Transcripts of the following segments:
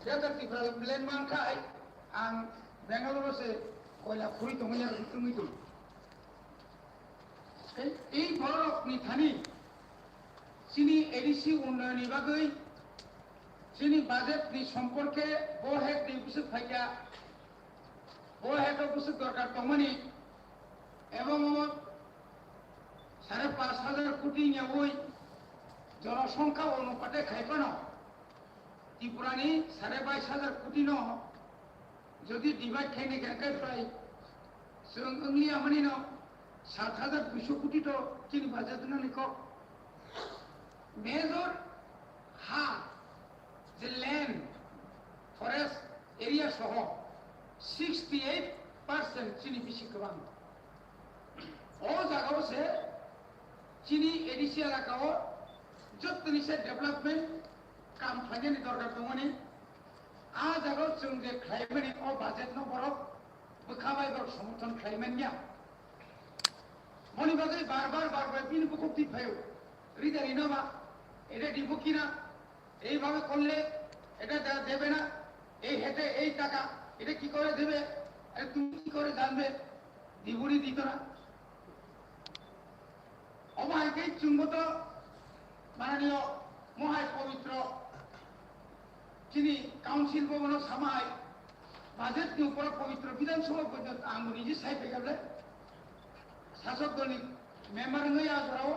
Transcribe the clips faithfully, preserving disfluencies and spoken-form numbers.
Greater Tipraland mankhai ang Bangalore se koila khuri tongwi yak tongwi tong. Ei borok ni thani chini A D C unnayon ni bagwi chini budget ni somporke bo hek ni bwswk phaikya, bo hek o bwswk dorkar tongmani, ebong o sare pash hajar koti nyawi jonosongkha onupate khai phano Tripura ni sare bais hajar koti no jodi divide khaina khe khe prai chwng wngli amani no sat hajar duiso koti to chini budget nani kok. Major ha je land, forest area soho sixty eight percent chini bisi kwbang. O jagao se chini A D C elakao jottoni se development kam khlainani dorkar tongmani. A jagao chwng je khlaimani o budget no borok bwkha bai borok somorthon khlai manya. Boni bagwi bar bar bar bar bini bukhuk twi phaio. Rida rino ba, এটা দিব কি না, এইভাবে করলে এটা দে-, দেবে না, এই হেঁটে এই টাকা, এটা কি করে দেবে, আরে তুমি কি করে জানবে, দিব কি দিত না? Omo hai khe chwngbo to mananiyo mohai pobitro chini council bo bono samai budget ni upor pobitro Bidhan Sabha porjonto ang bo nije sai phaikha le sasok dol ni member wngwi a jorao.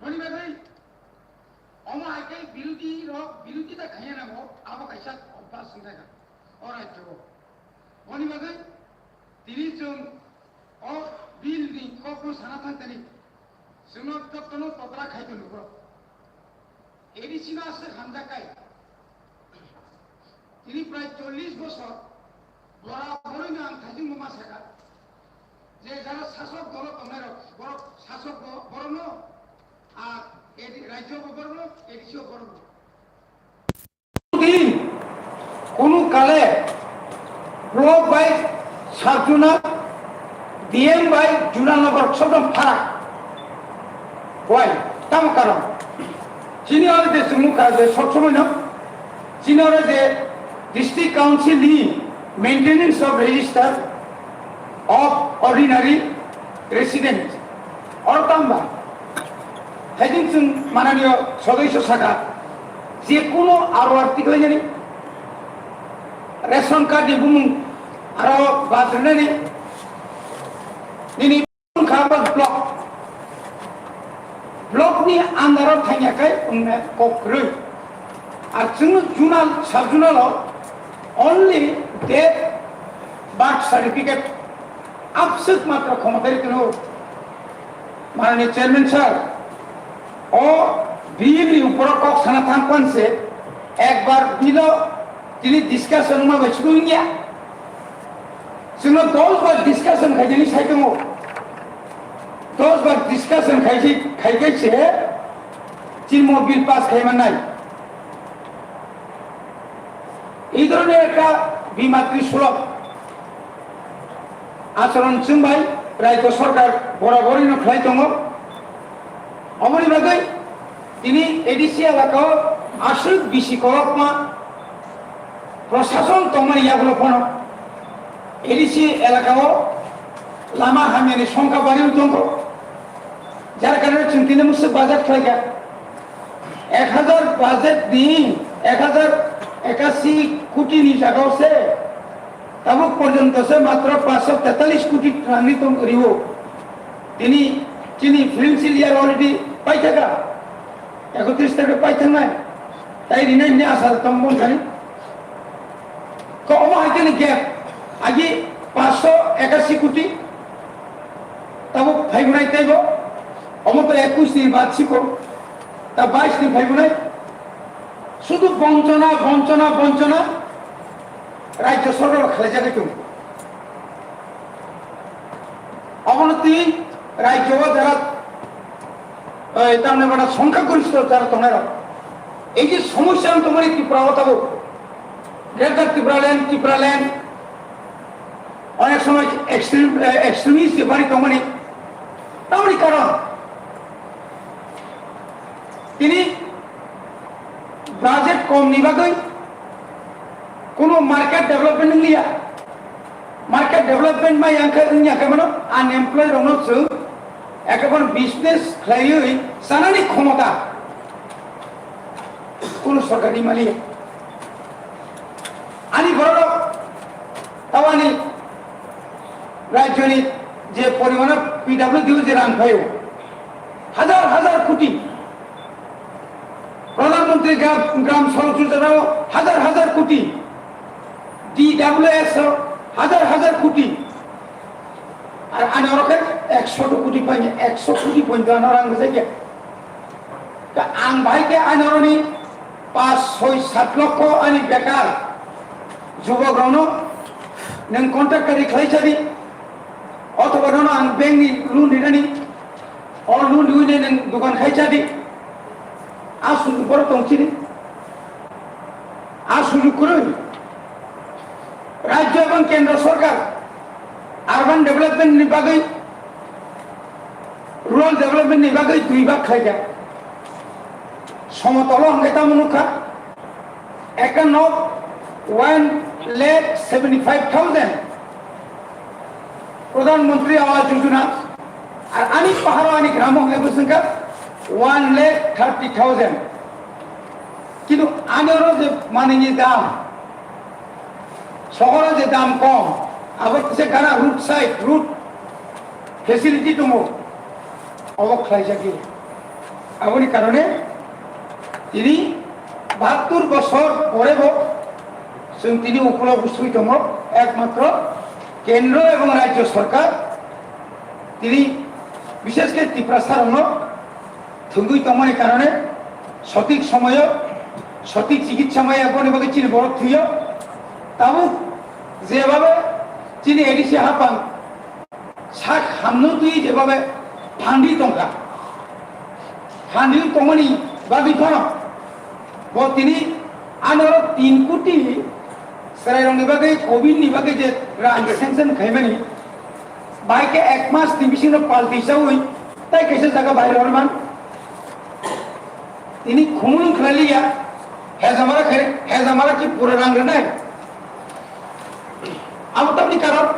Boni bagwi omo hai khe birodhi rok birodhita khaiya nango, abo kaisa obhas wngkha o rajyo o. Boni bagwi tini chwng o bill ni kokno sana thang tani chwngno jotono totra khai tongwi borok. A D C no aswk hamjak kai. Tini prai chollish bosor bora boroi no ang thaijwng bo ma sakha je jara sasok dolo tongnai rok borok sasok bo borok no a A D, rajyo bo borok no, A D C bo borok no. Din, kunu kale block by sub-zonal, D M by zonal no borok sob no pharak. Why? Tamo karon. Chini oro je chwngmung kha je sob somoi no, chini oro je District Council ni maintenance of register of ordinary resident. Oro tamo ba? Haidin chwng mananiyo sodosyo sakha, je kuno aro article jani ration card ni bumung aro bad rwnani nini kha ba block. Block ni under o thangya kai wngna kok kwrwi. Ar chwngno zonal, sub-zonal o only death, birth certificate, abswk matro khomotari kwrwi. Manani Chairman sir, o bill ni uporo kok sana thang kwan se, ekbar bill o tini discussion ma bai chukung ya. Chwngno dos bar discussion khaijani sai tongo. Dos bar discussion khaijai, khaikai se chini mo bill pass khai mannai. Ei dhoroner ekta bimatri sulok achoron chwng bai rajyo sorkar boraborino khlai tongo. Omoni bagwi tini A D C elakao aswk bisi kolokma prosason tongmani yagulo phano A D C elakao lama hamyani songkha bariwi tongo. Jar karone chwng tini mwswk budget khlaikha. Ek hajar budget ni ek hajar ekashi koti ni jagao se tabuk porjonto se matro panchsho tetalis koti rang ni tong rio. Tini chini financial year already paithaka, ekotris tarikh paithangnai, tai rinai ni asa tong bong thani. Ko omo hai khe ni gap, agi panchsho ekashi koti, tabuk phaigunai teibo, omo to ekush ni bad siko, ta bais ni phaigunai, sudu bonchona, bonchona, bonchona, rajyo sorkar khlaijagwi tongo. Obono twi rajyo o jara, eh, tamni bana songkha gorishto jara tongnai rok. Ei je somosya ang tongmani Tripura o tabuk, Greater Tipraland, Tipraland, onek somoy extrem-, eh, extremist je bari tongmani, tamni karon tini Budget kom ni bagwi kuno market development wngliya. Market development ma yang khe wngya khe mano unemployed rokno chwng ekebare business khlaiwi chanani khomota kuno sorkar ni maliya. Ani borok tawani rajyoni je porimano P W D o je rang phaio, hajar hajar koti, Pradhan Mantri Gram, Gram Sadak Yojana o hajar hajar koti, D W S o hajar hajar koti, ar ani oro khe ekso koti paini, ekso koti poito ano rang rwjak ya. Ta ang bahai khe ani oroni paanch, soi, saat lokho ani bekar jubok rokno nwng contractor ri khlai chadi, othoba nono ang bank ni loan rinani, o loan riwi nwng dokan khai chadi, a sujug borok tong chini, a sujug kwrwi. Rajya ebong kendra sorkar urban development ni bagwi, rural development ni bagwi dui bak khlaijak. Somotolo hwnkhe tamo nukha, ekkan nok one lakh seventy five thousand Pradhan Mantri Awas Yojana, ar ani paharo ani gramo hwnkhe bwswngkha one lakh thirty thousand. Kintu ani oro je manwini dam, sohoro je dam kom, abo kisa gara road side, road facility tongo, obo khlaijak ya. Aboni karone tini bahattur bosor porebo chwng tini ukulo bwswi tongo, ekmatro kendro ebong rajyo sorkar tini bishesh khe Tiprasa rokno thwngwi tongmani karone sothik somoyo sothik chikitsa maya boni bagwi chini borok thwiyo. Tabuk jebabe chini A D C hapang sak hamno twi jebabe phandi tongkha, phandi tongmani bagwi phano bo tini anoro tin koti chwrairokni bagwi, covid ni bagwi je rang sanction khaimani, bai khe ek mas ni bisingo palti chawi tai kaisa jaga bai rwrwman. Tini khumulwng khlai liya, hejamara khe, hejamara ki pura rang rwnai? Abo tamni karon?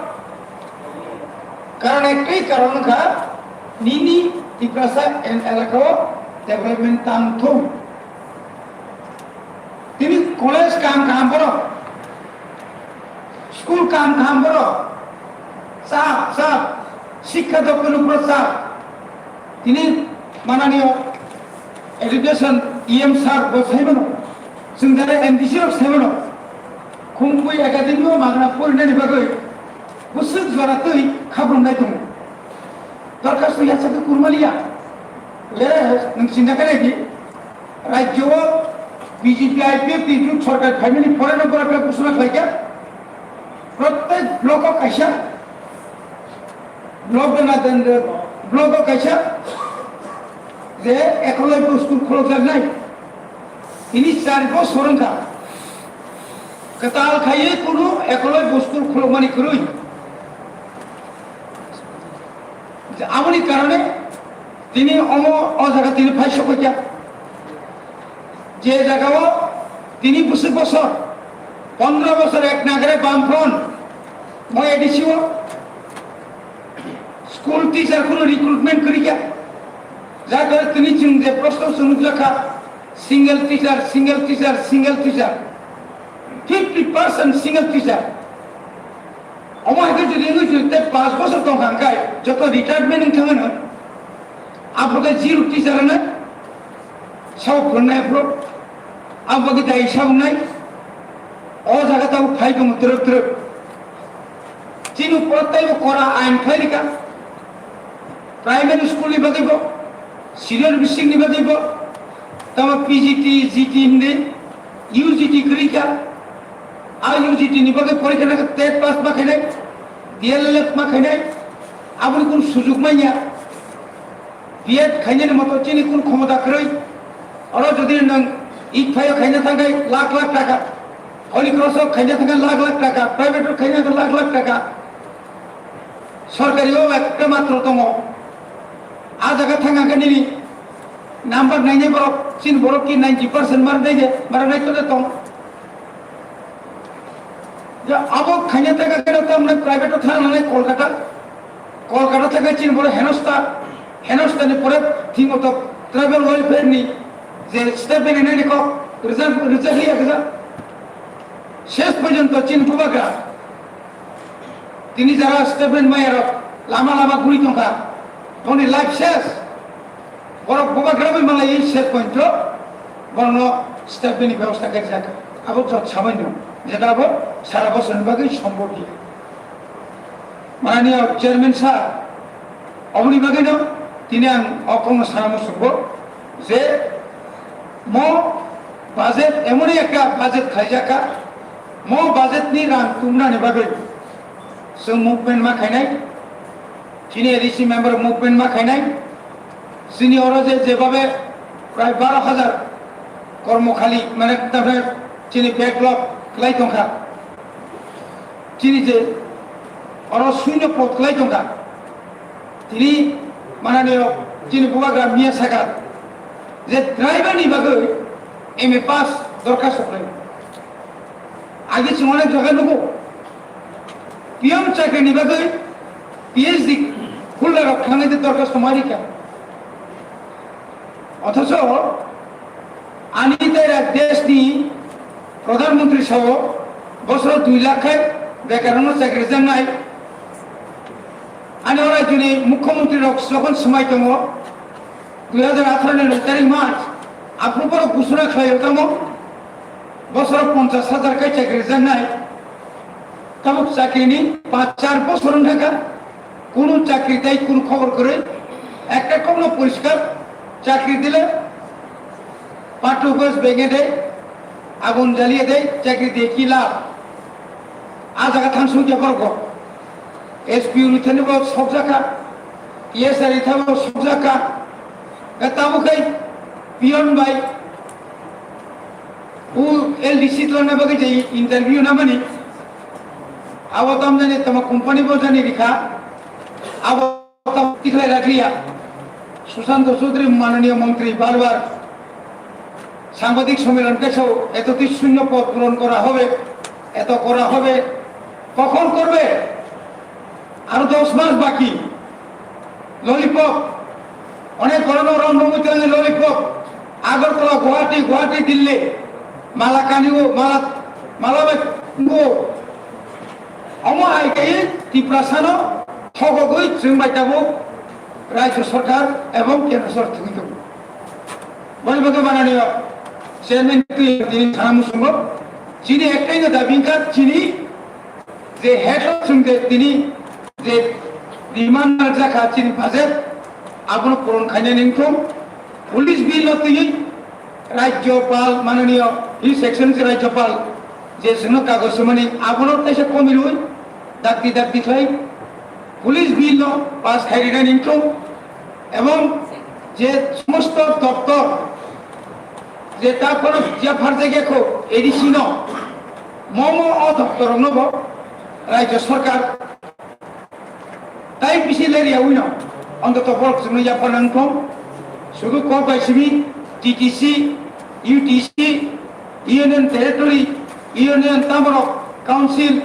Karon ektai karon wngkha, nini Tiprasa elaka o development tang thung. Tini college kam kaham borok, school kam kaham borok, sa, sa, shikkha doptor upor sa, tini mananiyo education E M sir bo saimano, chwng jara M D C rok saimano, Khumpui Academy o magna porinani bagwi bwswk jora twi khabrumnai tongo. Dorkhasto yasa khe kurmaliya. Lere nwng chinta khe naidi, rajyo o B J P I P F ni jut sorkar phaimani pore no borok khe ghosona khlaikha. Prottek block o kaisa, block de na den de, block o kaisa je ekoloi bo school kholokjaknai. Tini char bosor wngkha. Kwtal khaiwi kunu ekoloi bo school kholokmani kwrwi. Aboni karone tini omo o jaga tini phai sokoi kha. Je jaga o tini bwswk bosor, pondro bosor ek nagare Bamfront mo A D C o school teacher kunu recruitment kwrwi kha. Jaga tini chwng je proshno chwng nukjakha, single teacher, single teacher, single teacher, fifty percent single teacher. Omo hai khe jodi wngwi jodi tei paanch bosor tong kha hwnkhe joto retirement wng thang hwno. Aphuru khe zero teacher hwno. Sao phwrwngnai aphuru. Abo bagwi dai sabungnai. O jaga tabuk phai tongo twrwk twrwk. Chini upor teibo kora ain khlai rikha. Primary school ni bagwi bo, senior bising ni bagwi bo, tamo P G T, G T hindi, U G T kwrwi kha. A U G T ni bagwi porikha nang tet pass ma khainai, D L Ed ma khainai, aboni kun sujug manya. B Ed khainani moto chini kun khomota kwrwi. Oro jodi nang Ikphai o khaina thangkhai lakh lakh taka, Holy Cross o khaina thangkhai lakh lakh taka, private o khaina thangkhai lakh lakh taka. Sorkari o ekta matro tongo. A jaga thang hwnkhe nini Number nainai borok, chini borok ki ninety percent mar nai de, mar nai tole tong. Ya, abo khaina taka kena tamne private o thang nai Kolkata. Kolkata taka chini borok henosta, henosta ni pore thingo to tribal welfare ni je step bini nai ko result, result liya kaza. Ses porjonto chini bubagra. Tini jara statement mayarok lama lama guri tongkha. Boni life ses. Borok bubagra bai malai ses point o borokno step bini bebosta khe jak. Abo jot sabaino. Jeta abo sara bosor ni bagwi sombor di. Mananiya chairman sir, oboni bagwino tini ang o kokno sana muchungo je mo budget emoni ekta budget khaijakha, mo budget ni rang tumnani bagwi chwng movement ma khainai, chini A D C member movement ma khainai, chini oro je jebabe prai baro hajar kormokhali mane tamne chini backlog khlai tongkha. Chini je oro suino pot khlai tongkha. Tini mananiyo chini bubagra miya saka je driver ni bagwi M A pass dorkar sokle. Agi chwng onek jaga nugo. P M chakri ni bagwi P H D holder rok thangwi de dorkar somari kha. Othocho ani tei rak desh ni Pradhan Mantri sao bosoro dui lakh khai bekarno chakri jangnai. Ani o rajyoni mukhyamantri rok jokhon swmai tongo, dui hajar atharo ni noi tarik March, aphuru borok gusuna khlai o tamo bosoro ponchash hajar khai chakri jangnai. Tabuk chakri ni panch char bosor wngkha. Kunu chakri tei kunu khobor kwrwi, ekta kokno poriskar chakri dile, pathuk gos benge de, agun jaliye de, chakri de ki lab? A jaga thangsung khe borok bo. S P U ni thani bo sokjakha, T S R ni thani bo sokjakha, ga tamo khai peon bai, U L D C tlana bagwi je interview namani, abo tamjani tamo company bo jani rikha, abo tamo tikhlai rakliya. Sushanta Chaudhary mananiya mantri bar bar সাংবাদিক সম্মেলন কেসেও এতটি শূন্য পদ পূরণ করা হবে, এত করা হবে, কখন করবে? আরো দশ মাস বাকি। ললিপপ, অনেক গরম গরম রমজানের ললিপপ, আগরতলা, গুয়াহাটি, গুয়াহাটি, দিল্লি, মালা কানিও, মালা, মালা bai-, ngo. Omo hai kai Tiprasano thogogwi chwng bai tabuk Rajya Sarkar ebong Kendra Sarkar thwngwi tongo. Boni bagwi mananiyo chairman twi tini sana muchungo. Chini ektaino dabi wngkha chini je head of chwng je tini je demand jakha chini budget abono puron khainani wngthung. Police bill no twiwi Rajyopal mananiyo His Excellency Rajyopal je chwngno kagoj swmani abono teisa komirwi dakti dakti khlai police bill no pass khai rinani wngthung. Ebong je somosto doptor je ta phano yapharjakya kho A D C no, momo o doptor rokno bo Rajya Sarkar tai bisi ler yawi no, ontoto borok chwngno yapharna wngthung. Sudu kok bai simi T T C, U T C, Union Territory, Union tamorok, Council,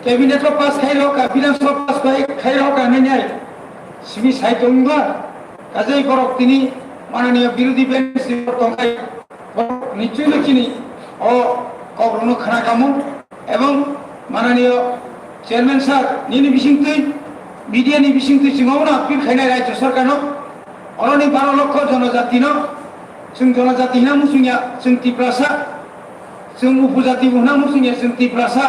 Cabinet o pass khai rok ka, Bidhan Sabha pass khai, khai rok ka hinwi nai simi sai tongba, kajai borok tini mananiya birodhi bench ni borok tongkhai, borok nichoi no chini o kok rokno khna kamo, ebong mananiya chairman sir nini bisingtwi, media ni bisingtwi chwng obono appeal khainai Rajya Sarkar no, oroni baro lokho jonojati no, chwng jonojati hina musungya chwng Tiprasa, chwng upojati bo hina musungya chwng Tiprasa,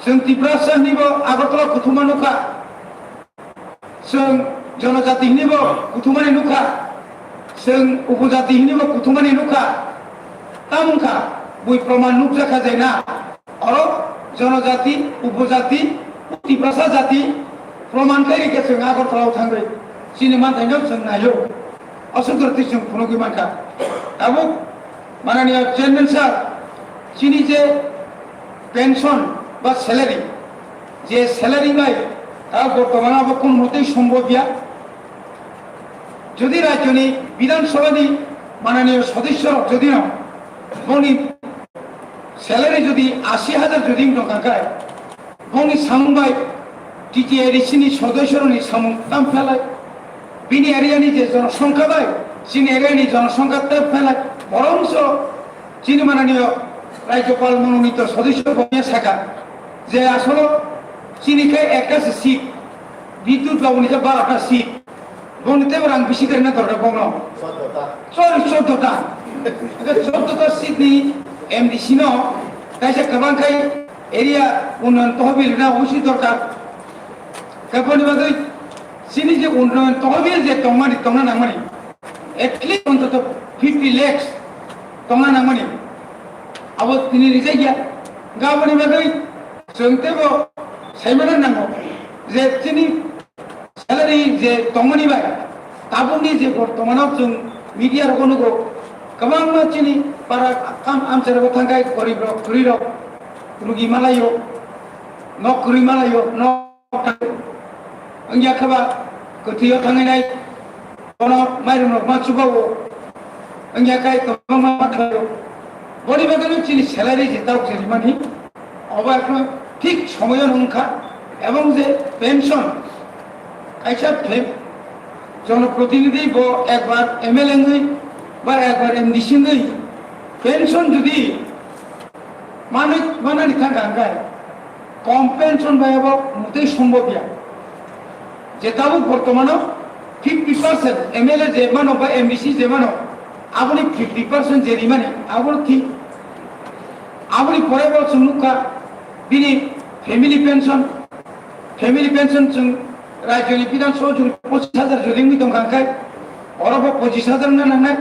chwng Tiprasa hinwi bo Agartala kuthuma nukha, chwng jonojati hinwi bo kuthumani nukha, chwng upojati hinwi bo kuthumani nukha, tamo wngkha bui proman nukjakha je na, oro jonojati, upojati, Tiprasa jati proman khai rikhe chwng Agartala o thangwi chini manthaino chwng naio. Aswk dor twi chwng phunugwi mankha. Tabuk mananiya chairman sir, chini je pension ba salary, je salary bai ta bortoman abo kun motei sombobya. Jodi rajyoni Bidhan Sabhani mananiyo sodosyorok jodi no boni salary jodi ashi hajar jodi wng tongkha khe, boni samung bai T T A D C ni sodosyorokni samung tam phelai, bini area ni je jonosongkha bai chini area ni jonosongkha tam phelai, borongso chini mananiyo Rajyapal mononito sodosyo bongya saka je asolo chini khe ekta se seat, Bidyut Babu ni khe barota seat, boni teibo rang bisi kwrwngna dorkar bongno. Sorry, choddo ta. Choddo ta seat ni M D C no kaisa kwbang khai area unnayan tohbil rwna obosoi dorkar. Khe boni bagwi chini je unnayan tohbil je tongmani, tongna nangmani, at least ontoto fifty lakhs tongna nangmani. Abo tini rijak ya. Gaboni bagwi chwng teibo saimano nango je chini salary je tongmani bai, tabukni je bortomano chwng media rogo nugo, kwbangma chini para am-, amcharogo thangkhai gorib rok, kwrwi rok, rugi malaio, nok kwrwi malaio, nok wngya khe ba kwthwio thangwi nai, bono mairum rok ma chubago, wngya khai kwbangma ma khlaio. Boni bagwi chini salary je tabuk je rimani, obo ekno thik somoyo wngkha, ebong je pension, kaisa phe-, jonoprotinidhi bo ekbar M L A wngwi ba ekbar M D C wngwi pension jodi manwi, manani thangkha hwnkhe, kom pension bai abo mutwi sombobya. Je tabuk bortomano fifty percent M L A je mano ba M D C je mano, aboni fifty percent je rimani, abono thik. Aboni pore bo chwng nukha bini family pension, family pension chwng rajyoni Bidhan Sabha chwng pochis hajar jodi wngwi tongkha hwnkhe, oro bo pochis hajar wngna nangnai,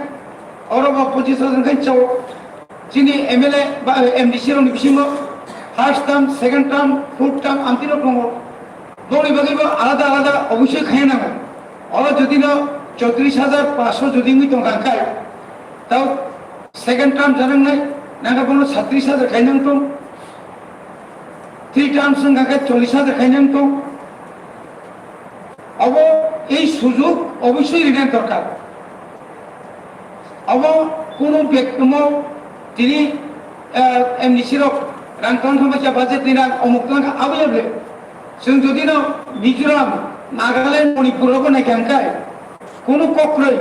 oro bo pochis hajar wngkhe chao. Chini M L A ba M D C rokni bisingo first term, second term, fourth term amtwi rok tongo. Boni bagwi bo alada alada obosoi khaina nango. Oro jodi no chotris hajar paanso jodi wngwi tongkha hwnkhe, tao second term janang nai, nangkhe bono satris hajar khainang tong, three terms wngkha khe chollis hajar khainang tong. Obo ei sujug obosoi rina dorkar. Obo kunu bek-, omo tini, eh, M D C rok rang tong thangma cha budget ni rang omuk tong kha abo ya ble. Chwng jodi no Mizoram, Nagaland, Manipur rogo naikha hwnkhe kunu kok kwrwi,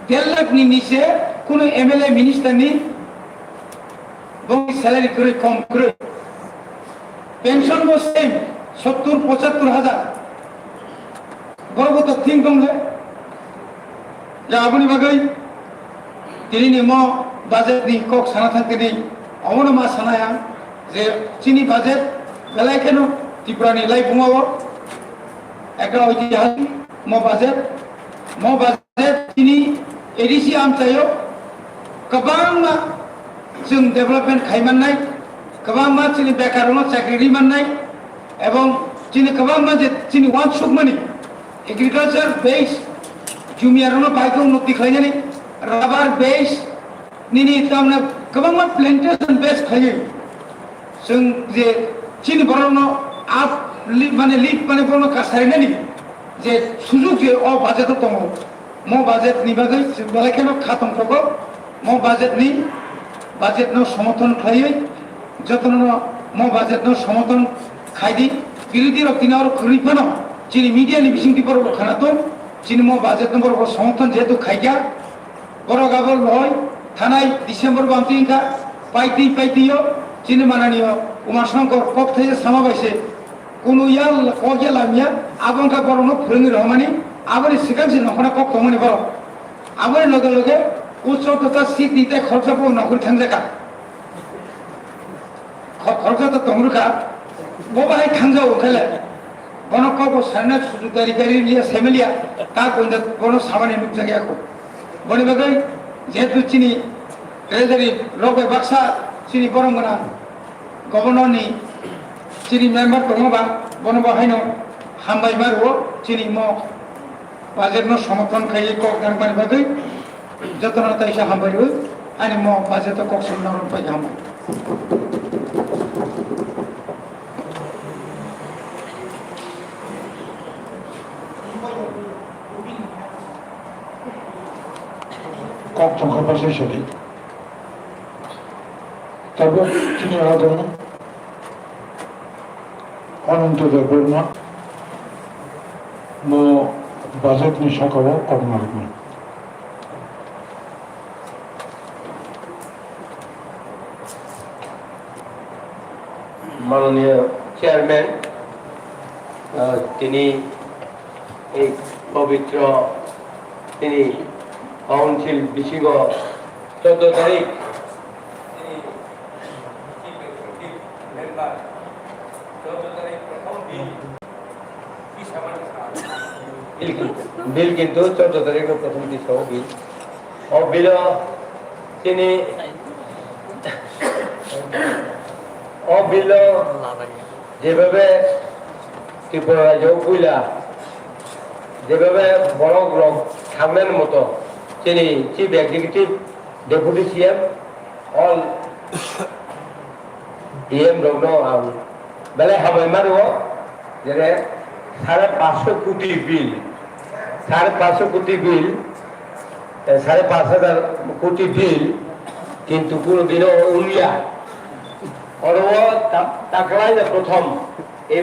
der lakh ni niche kunu M L A minister ni bongni salary kwrwi kom kwrwi. Pension bo same, sottur pochattur hajar. Borok bo to thing tong le. Ja aboni bagwi tini ni mo budget ni kok sana thang tini, omono ma sana yang je chini budget belai kheno Tripura ni lai bunga o ekta oitihasik mo budget, mo budget. Chini A D C amchaio kwbangma chwng development khai mannai, kwbangma chini bekarrokno chakri ri mannai, ebong chini kwbangma je chini uansukmani agriculture base jumiyarokno bai khe unnoti khlainani, rubber base nini tamni kwbangma plantation base khlaiwi chwng je chini borokno up li-, mane lift mane borokno kasarinani je sujug je o budget o tongo. Mo budget ni bagwi chwng belai kheno kha tongthogo. Mo budget ni, budget no somothon khlaiwi jotono mo budget no somothon khaidi. Birodhi rok tini oro kwrwi phano chini media ni bisingtwi borok rok khana tong, chini mo budget no borok rok somothon jehetu khaikha. Borok abo loi thanai December bamtwi wngkha, paitwi paitwio chini mananiyo Uma Shankar kok thaisa sama bai se kunu ya kok ya lamya, abo wngkha borokno phwrwngwi rohormani, aboni swkang se nokhorna kok tongmani borok. Aboni loge loge ucho tata seat ni tei khoroksa bo nokhorwi thangjakha. Kho-, khoroksa to tong rwkha, bo bahai thangjao khe le. Bono kok bo sarina sujuk dari dari liya, semeliya, ta koinda bono samani nukjak ya kho. Boni bagwi jehetu chini treasury rok bai baksa chini borom gwnang governor ni chini member tongo ba, bono bo haino hambai ma rwo chini mo budget no somothon khai kok nang mani bagwi. Jotono taisa hambai rwi, ani mo budget o kok songna rw pai hambai. Kok thangkha paisa sadi. Tabuk chini adong Ananto Debbarma mo budget ni saka o kok narwknai. Mananiya Chairman, ah, tini ei pobitro tini Council bisingo choddo tarik tini Chief Executive Member, choddo tarik prothom din Bill, bill kintu choddo tarikh no prothom tisao bill. O bill o chini, o bill o jebhabe Tripura rajyo puila jebhabe borok rok thangnani moto chini Chief Executive, Deputy C M, all D M rokno ang belai hambai mano, jere sare paanch koti bill, sare paanch koti bill, eh, sare paanch hajar koti bill, kintu kuno dino wngya. Oro ta-, taklai na prothom, eh,